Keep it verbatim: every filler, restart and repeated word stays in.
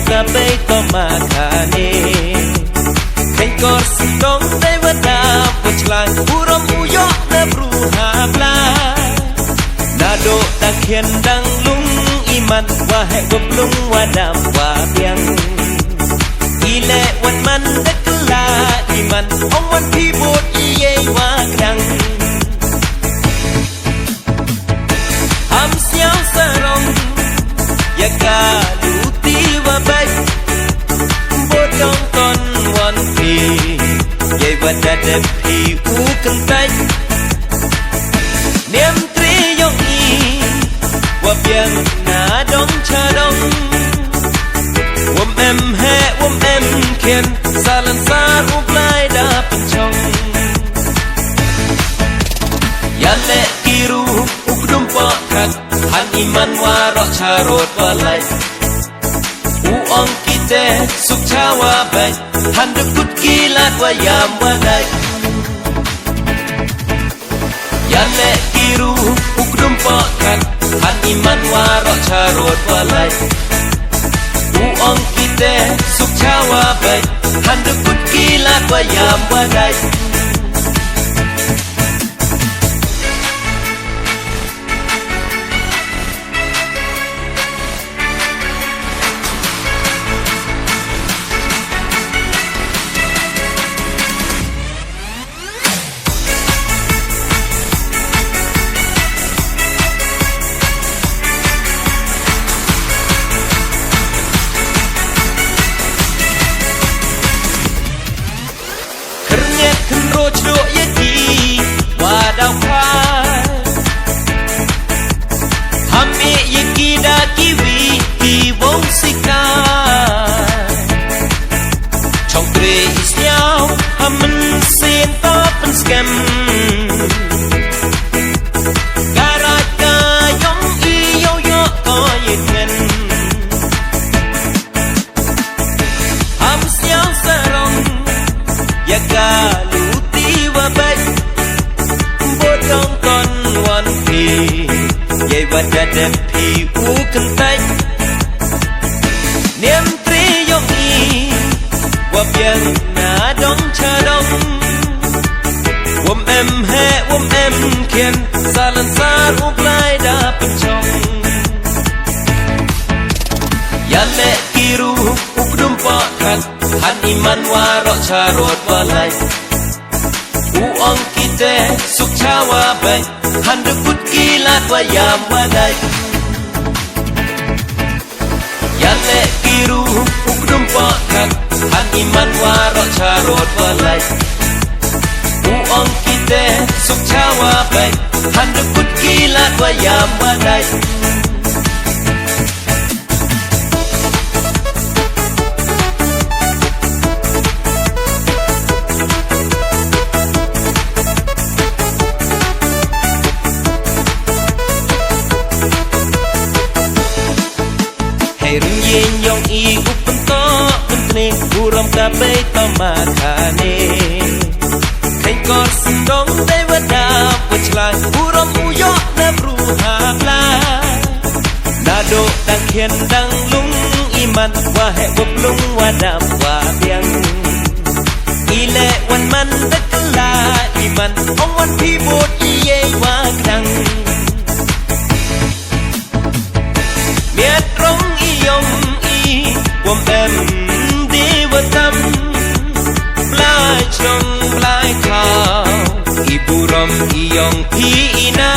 Ka bei to ma khane. Kheiñ kor sdong dei wa dap wa chlai, burom u yoh na bru ha Blai. Nadooh dang khian dang lung i man, wa heh wa plung wa dap wa biang. I leh wan man da kylla i man, ong wan phi bud i yei wa kdang. Ham sñiaw sarong, ya ka luti wa bait. Bud dong kon wan phi, yei wa da dep phi u kyntait. Niam tre yong i, wa biang na dong cha dong. Wom em heh, wom em khian, sa Lansar u Blai da pynchong. Ya leh ki ruh u kdum poh khat, han i man waroh cha rud wa lait. U ong ki te suk cha wa bait, han da kut ki lad wa yam wa dait. Ya leh ki ruh u kdum poh khat, han i man waroh cha rud wa lait. U ong ki te suk cha wa bait, han da kut ki lad wa yam wa dait. Khyrngiat khynroo chdoh ya ki wa daw khai. Ham e ya ki da ki wi ki wong sikai. Chong tre i sñiaw ha mynsiem to pynskhem. Ka raij ka yong i yow yoh ko yei tngen. Ham sñiaw sarong, ya ka luti wa bait. Bud dong kon wan phi, yei wa da dep phi u kyntait. Niam tre yong i, wa biang na dong cha dong. Wom em heh, wom em khian, sa Lansar u Blai da pynchong. Ya leh ki ruh u kdum poh khat, han i man waroh cha rud wa lait. U ong ki te suk cha wa bait, han da kut ki lad wa yam wa dait. Ya leh ki ruh u kdum poh khat, han i man waroh cha rud wa lait. U ong ki te suk cha wa bait, han da kut ki lad wa yam wa dait. Hei ryngieng yong i u pyntoh pyntne, burom ka bei to ma khane. Kheiñ kor sdong dei wa dap wa chlai, burom u yoh na bru ha Blai. Nadooh dang khian dang lung i man, wa heh wa plung wa dap wa biang. I leh wan man da kylla i man, ong wan phi bud i yei wa kdang. Miat rong i yong i, wom em de wa tam. Blai chnong Blai khaw, i burom i yong phi i na.